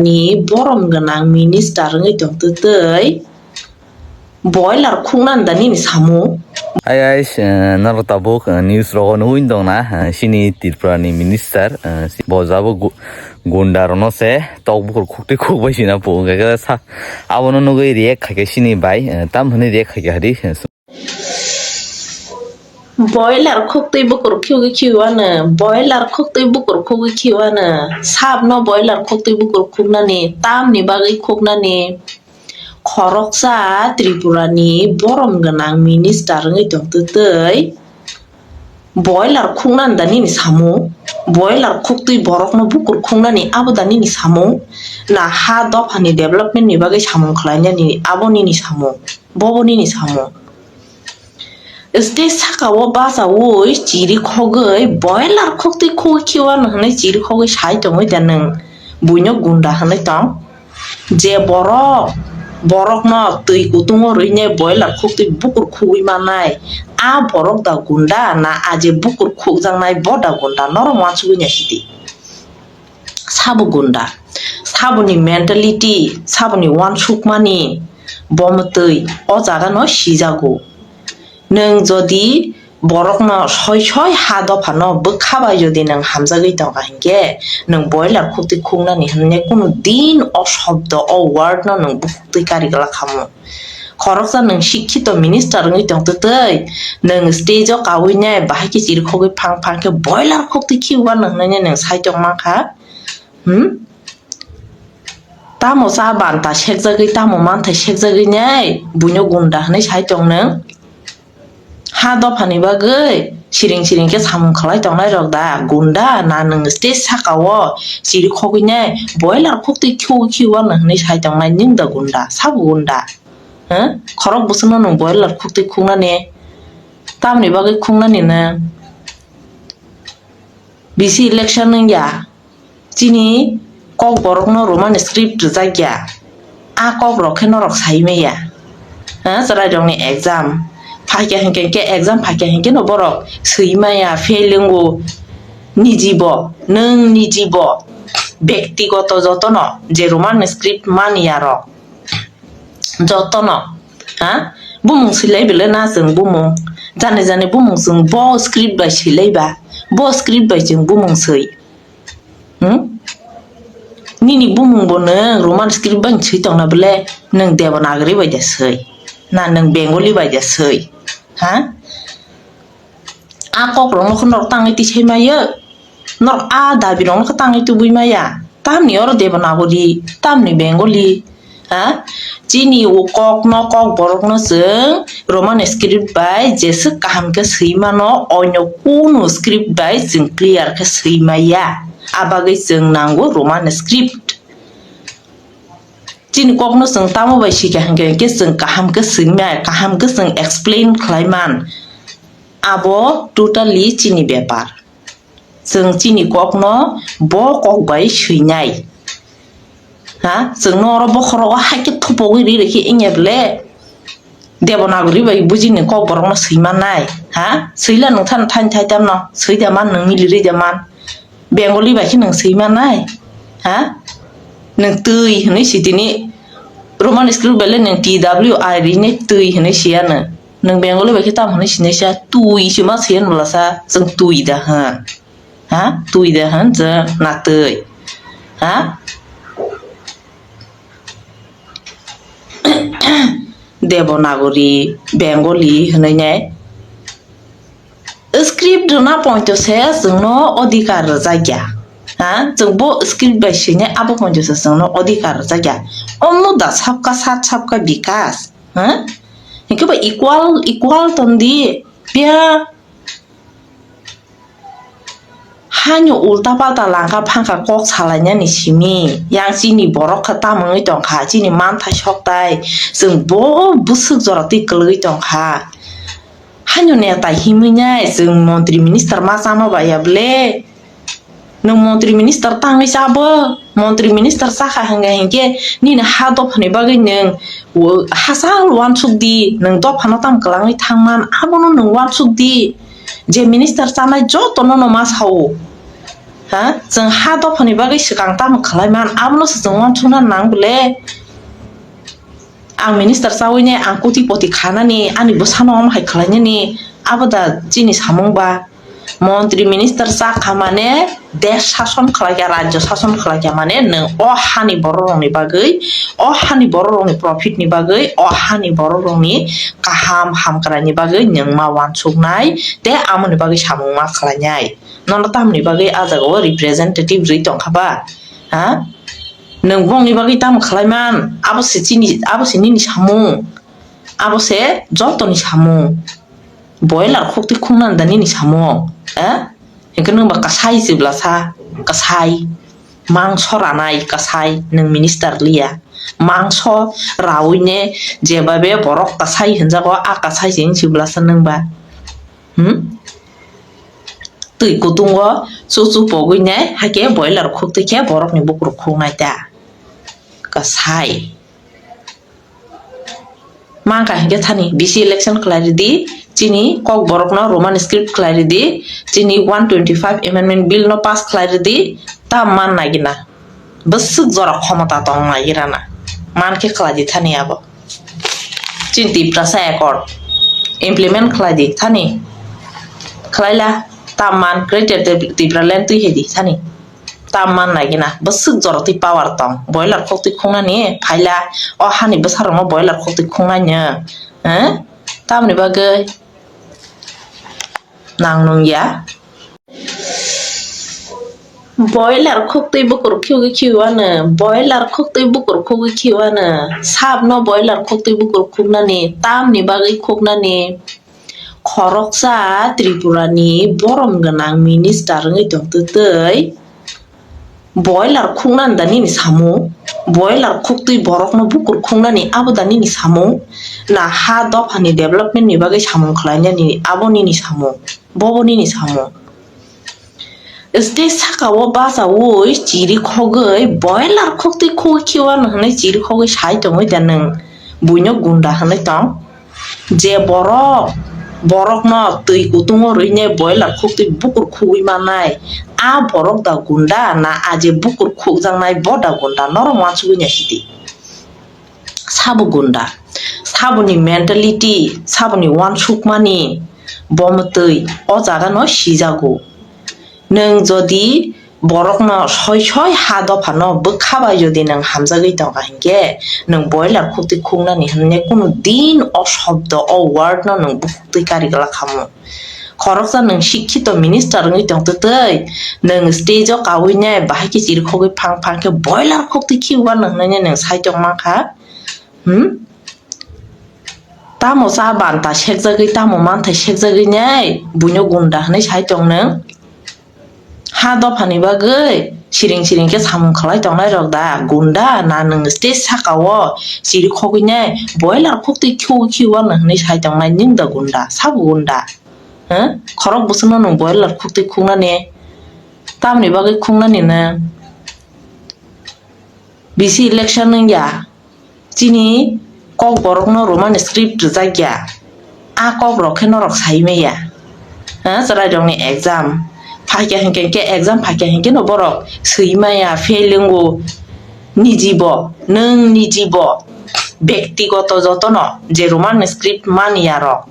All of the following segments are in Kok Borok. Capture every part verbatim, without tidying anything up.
Ni borom gwnang minister wngwi tongtwtwi boiler khuknani da nini samung? Ai, ai, eh, norok tabuk, eh, news rogo nugwi tongna, eh, chini Tripura ni minister, eh, si-, bo jabo gu-, gunda rokno se tok bukur khuktwi khukbai sina po, hwnkhe sa-, abono nugwi react khaikhe chini bai, eh, tam hwnwi react khaikhe hadi, eh, Boiler khuktwi bukur khugwi khiwano, boiler khuktwi bukur khugwi khiwano, sabno boiler khuktwi bukur khuknani, tamni bagwi khuknani, khoroksa Tripura ni borom gwnang minister wngwi tongtwtwi, boiler khuknani da nini samung, boiler khuktwi borokno bukur khuknani abo da nini samung, na ha dophani development ni bagwi samung khlainani abo nini samung, bobo nini samung. Stage saka o bachaui chiri khogwi boiler khuktwi khogwi khiwano hwnwi chiri khogwi sai tongwi da nwng buino gunda hwnwi tong? Je borok, borokno twi kutungo rwinai boiler khuktwi bukur khugwi mannai, a borok da gunda na a je bukur khukjaknai bo da gunda? Norok uansugwi naisidi. Sabo gunda, saboni mentality, saboni uansukmani bo mwtwi o jagano sijago. Nwng jodi borokno soi soi ha dophano bwkha bai jodi nwng hamjagwi tongkha hinkhe, nwng boiler khuktwi khuknani hwnwi kunu din o shobdo, o word no nwng bukhuk twi kari glak khamu. Khoroksa nwng sikhito minister wngwi tongtwtwi, nwng stage o kaui nai bahai khe chirikhogwi phang phang khe boiler khuktwi khiuba nwng hwnwi nwng sai tong mankha. Hmm? Tamo cha banta sekjagwi, tamo manthai sekjagwi nai buino gunda hwnwi sai tong nwng? Ha dophani bagwi siring siring khe samung khlai tongnai rok da gunda? Na nwng stage saka o chirikhogwi nai boiler khuktwi khiu khiu ano hwnwi sai tongnai nwng da gunda? Sabo gunda? Huh? Khorok bwswkno nwng boiler khuktwi khuknani? Tamni bagwi khuknani nwng? Bisi election wngya. Chini Kokborokno Roman script rwjakya. A kokrok khe norok sai maya. Ha, chwrairokni exam phaikya hinkhe, hinkhe exam phaikya hinkhe no borok swi maya, fail wngo. Nijibo, nwng nijibo, bektigoto jotono je Roman script maniyarok jotono, ha, bumung swilai bele na chwng bumung, jani jani bumung chwng bo script bai swilai ba, bo script bai chwng bumung swi. Hmm? Nini bumung bo nwng Roman script bai swi tongna bele, nwng Devanagari bai da swi, na nwng Bengali bai da swi? Ha? A kokrokno khe norok tangwi tisai maya, norok a dabirokno khe tangwi tubui maya. Tamni oro Devanagari, tamni Bengali, ha? Chini o kokno, Kokborokno chwng Roman script bai jeswk kaham khe swi mano, onyo kunu script bai chwng clear khe swi maya. A bagwi chwng nango Roman script. Chini kokno chwng tamo bai swikha hinkhe, hinkhe chwng kaham khe swimai, kaham khe chwng explain khlai man. Abo totally chini bepar. Chwng chini kokno bo kok bai swinai. Ha? Chwngno oro bokhorogo hai khe thupogwi ri rikhi wngya bele? Devanagari bai bujini Kokborokno swi mannai? Ha? Swila nwng thani thani thai tamno? Swi da man, nwng mili ri da man? Bengali bai khe nwng swi mannai? Ha? Nwng twi hwnwi si tini Roman script bai le nwng T W I rinai twi hwnwi siya nwng. Nwng Bengali bai khe tam hwnwi sinai sa, twi se ma siya nwla sa, chwng twi da hwn. Ha? Twi da hwn chwng na twi. Ha? Devanagari, Bengali hwnwi nai. Script rwna poito se chwngno odhikar rwjakya. Ha? Chwng bo script bai swinai abo poito se chwngno odhikar rwjakya. Onno da sabka sat sabka bikas. Ha? Hinkhe bo equal, equal tongdi. Phiya haino ulta palta langka phangkha kok salainani simi. Yang chini borok khe tamo wngwi tongkha, chini manthai soktai. Chwng bo bwswk jora twi kwlwgwi tongkha. Haino neta himwi nai chwng montri minister ma chama baya bole. Nwng montri minister tangwi chabo, montri minister chakha hwnga hinkhe nini ha dophani bagwi nwng hachal uansuk di, nwng dophano tam kwlangwi thangman abono nwng uansuk di. Je minister chanai jotono no ma sao. Ha? Chwng ha dophani bagwi swkang tamo khlai man, abono se chwng uansukna nang bole. Ang minister chawi ne, ang koti poti khanani, ani bwsano omo hai khlainani, abo da chini samung ba? Montri minister cha kha mane, desh sason khlai kha, rajyo sason khlai kha mane, nwng o hani borok rokni bagwi, o hani borok rokni profit ni bagwi, o hani borok rokni kaham hamkrai ni bagwi nwng ma uansuknai, tei amoni bagwi samung ma khlainai. Nono tamoni bagwi a jagao representative rwi tongkha ba? Ha? Nwng bongni bagwi tamo khlai man? Abo se chini, abo se nini samung. Abo se jotoni samung. Boiler khukti khungnani da nini samung. Ha? Hinkhe nwng ba kasai chibla sa, kasai. Mangso ranai kasai, nwng minister liya. Mangso rawi ne jebabe borok kasai hinjago, a kasai se wng chibla sa nwng ba. Hmm? Twi kutungo chuchu pogwi nai, hakhe boiler khukti khe borokni bukur khuknai ta. Kasai. Mangka hinkhe thani B C election khlai ridi, chini kok borokno Roman script khlai ridi, chini one twenty five amendment bill no pass khlai ridi, ta man nagina. Bwswk jora khomota tong nai rana. Man khe khlai di thani abo. Chini Tiprasa Accord implement khlai di thani. Khlai la, ta man Greater Tip-, Tipraland twi hai di thani. Ta man nai gina. Bwswk jora twi power tong. Boiler khok twi khungnani phaila. O hani bwsarokno boiler khok twi khungnai no. Eh? Tamni bagwi nang nung ya. Boiler khuk twi bukur khugwi khiwano, boiler khuk twi bukur khugwi khiwano, sabno boiler khuk twi bukur khuknani, tamni bagwi khuknani, khoroksa Tripura ni borom gwnang minister wngwi tongtwi twi, boiler khuknani da nini samung? Boiler khuktwi borokno bukur khuknani abo da nini samung? Na ha dophani development ni bagwi samung khlainani abo nini samung? Bobo nini samung? Stage saka o bachaui chiri khogwi boiler khuktwi khugwi khiwano hwnwi chiri khogwi sai tongwi da nwng buino gunda hwnwi tong? Je borok, borokno twi kutungo rwine boiler khuktwi bukur khugwi mannai, a borok da gunda na a je bukur khukjaknai bo da gunda? Norok uansugwi naisidi. Sabo gunda, saboni mentality, saboni uansukmani bo mwtwi o jagano sijago. Nwng jodi borokno soi soi ha dophano bwkha bai jodi nwng hamjagwi tongkha hinkhe, nwng boiler khuktwi khuknani hwnwi kunu din o shobdo, o word no nwng bukhuktwi kari glak khamu. Khoroksa nwng sikhito minister wngwi tongtwi twi, nwng stage o kaui nai bahai khe chiri khogwi phang phang khe boiler khuktwi khiuba nwng hwnwi nwng sai tong mankha. Hmm? Tamo cha banta sekjagwi, tamo manthai sekjagwi nai buino gunda hwnwi sai tong nwng? Ha dophani bagwi siring siring khe samung khlai tongnai rok da gunda na nwng stage saka o chiri khogwi nai boiler khuktwi khiu khiu ano hwnwi sai tongnai nwng da gunda, sabo gunda? Huh? Khorok bwswkno nwng boiler khuktwi khuknani tamni bagwi khuknani nwng? B C election wngya. Chini kok borokno Roman script rwjak ya. A kok rok khe norok sai maya. Ha, chwrai rokni exam. Phaikya hinkhe, hinkhe exam phaikya hinkhe no borok swi maya, fail wngo. Nijibo, nwng nijibo. Bektigoto jotono je Roman script manya rok.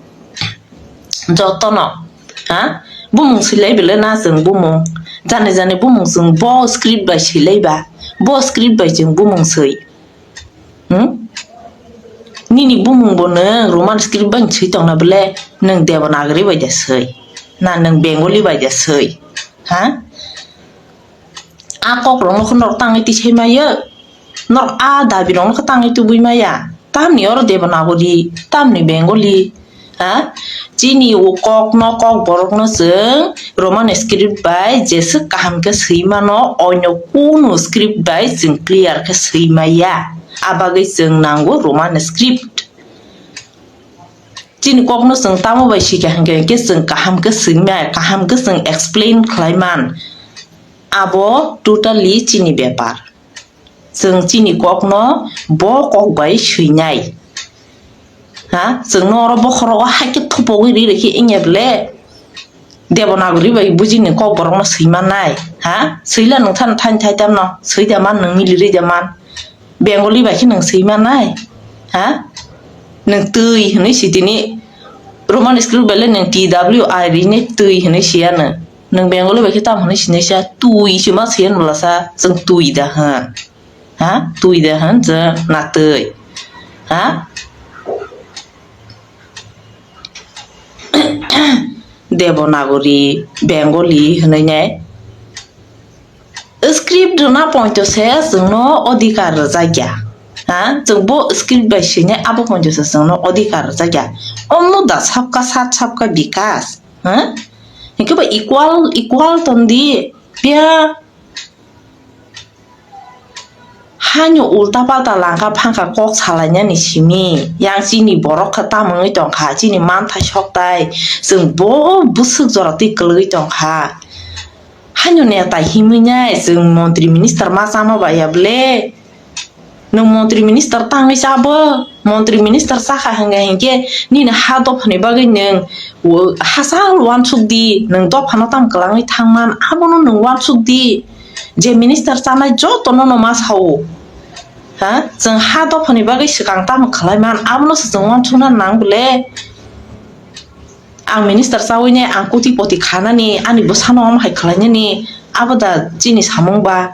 Jotono, ha? Bumung swilai bele na chwng bumung. Jani jani bumung chwng bo script bai swilai ba. Bo script bai chwng bumung swi. Hmm? Nini bumung bo nwng Roman script bai swi tongna bele nwng Devanagari bai de swi. Na nwng Bengali bai de swi. Ha? A kok rokno khe norok tangwi tisai maya. Norok a dabi rokno khe tangwi tubui maya. Tamni oro Devanagari, tamni Bengali. Ha? Chini o kok no, kok borok no chwng Roman script bai jeswk kaham khe swi mano, onyo kunu script bai chwng clear khe swi maya. Abagwi chwng nango Roman script. Chini kok no chwng tamo bai sika hinkhe, hinkhe chwng kaham khe swima, kaham khe chwng explain khlai man. Abo totally chini bepar. Chwng chini kok no bo kok bai swinai. Ha? Chwng no oro bokhorogo hai khe thupogwi ri rikhi wngya bele. Devanagari bai bujini kok borok no swi mannai. Ha? Swila nwng thani thani thai tamno. Swi da man nwng mili ri da man. Bengali bai khe nwng swi manai. Ha? Nwng twi hwnwi si tini Roman script bai le nwng T W I ri ne twi hwnwi si ya nwng. Nwng Bengali bai khe tam hwnwi sinai sa twi si ma si yan bwla sa chwng twi da hwn. Ha? Twi da hwn chwng na twi. Ha? Devanagari, Bengali hwnwi nai. Script rwna poito se chwngno odhikar rwjakya. Ha? Chwng bo script bai swinai abo poito se chwngno odhikar rwjakya. Omo da sabka sat sabka bikas. Ha? Hinkhe ba equal, equal tongdi. Pia Haino ulta palta langka phangkha kok salainani simi. Yang chini borok khe tamungwi tongkha, chini manthai soktai. Chwng bo bwswk jora twi kwlwgwi tongkha. Haino neta himwi nai, chwng montri minister ma chama baya ble. Nwng montri minister tangwi chabo, montri minister chakha hwnkha hinkhe nini ha dophani bagwi nwng hachal uansuk di, nwng dophano tam kwlangwi thangman, abono nwng uansuk di. Je minister chanai jotono no ma sao. Ha? Chwng ha dophani bagwi swkang tamo khlai man, abono se chwng uansukna nang bole. Ang minister chawi ne, ang koti poti khanani, ani bwsano omo hai khlainani, abo da chini samung ba.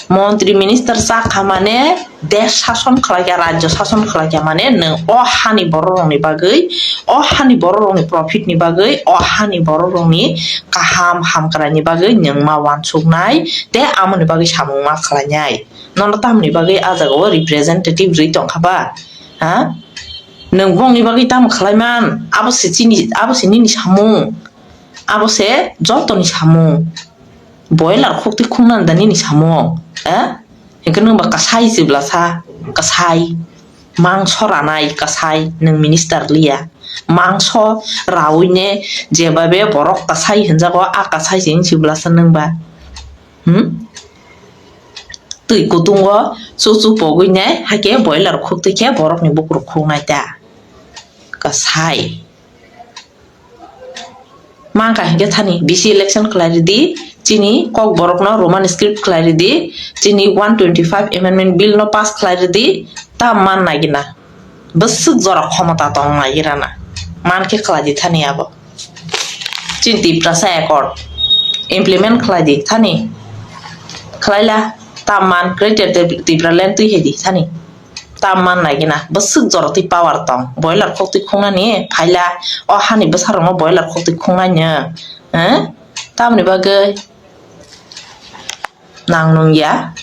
Montri minister cha kha mane, desh sason khlai kha, rajyo sason khlai kha mane, nwng o hani borok rokni bagwi, o hani borok rokni profit ni bagwi, o hani borok rokni kaham hamkrai ni bagwi nwng ma uansuknai, tei amoni bagwi samung ma khlainai. Nono tamoni bagwi a jagao representative rwi tongkha ba? Ha? Nwng bongni bagwi tamo khlai man? Abo se chini, abo se nini samung. Abo se jotoni samung. Boiler khukti khungnani da nini samung. Ha? Hinkhe nwng ba kasai chibla sa, kasai. Mangso ranai kasai, nwng minister liya. Mangso rawi ne jebabe borok kasai hinjago, a kasai se hinwi chibla sa nwng ba. Hmm? Twi kutungo chuchu pogwi ne, haikhe boiler khukti khe borokni bukruk khuknai ta. Kasai. Mangka hinkhe thani V C election khlai ridi, chini kok borokno Roman script khlai ridi, chini one twenty five amendment bill no pass khlai ridi, ta man nagina. Bwswk jora khomota tong nagirana. Man khe khlai di thani abo. Chini Tiprasa Accord implement khlai di thani. Khlaila, ta man Greater Tip-, Tipraland twi hai di thani. Ta man nagina, bwswk jora twi power tong. Boiler khok twi khungnani phaila, o hani bwsarokno boiler khok twi khungnai no. Eh? Tamoni bagwi nang nung ya.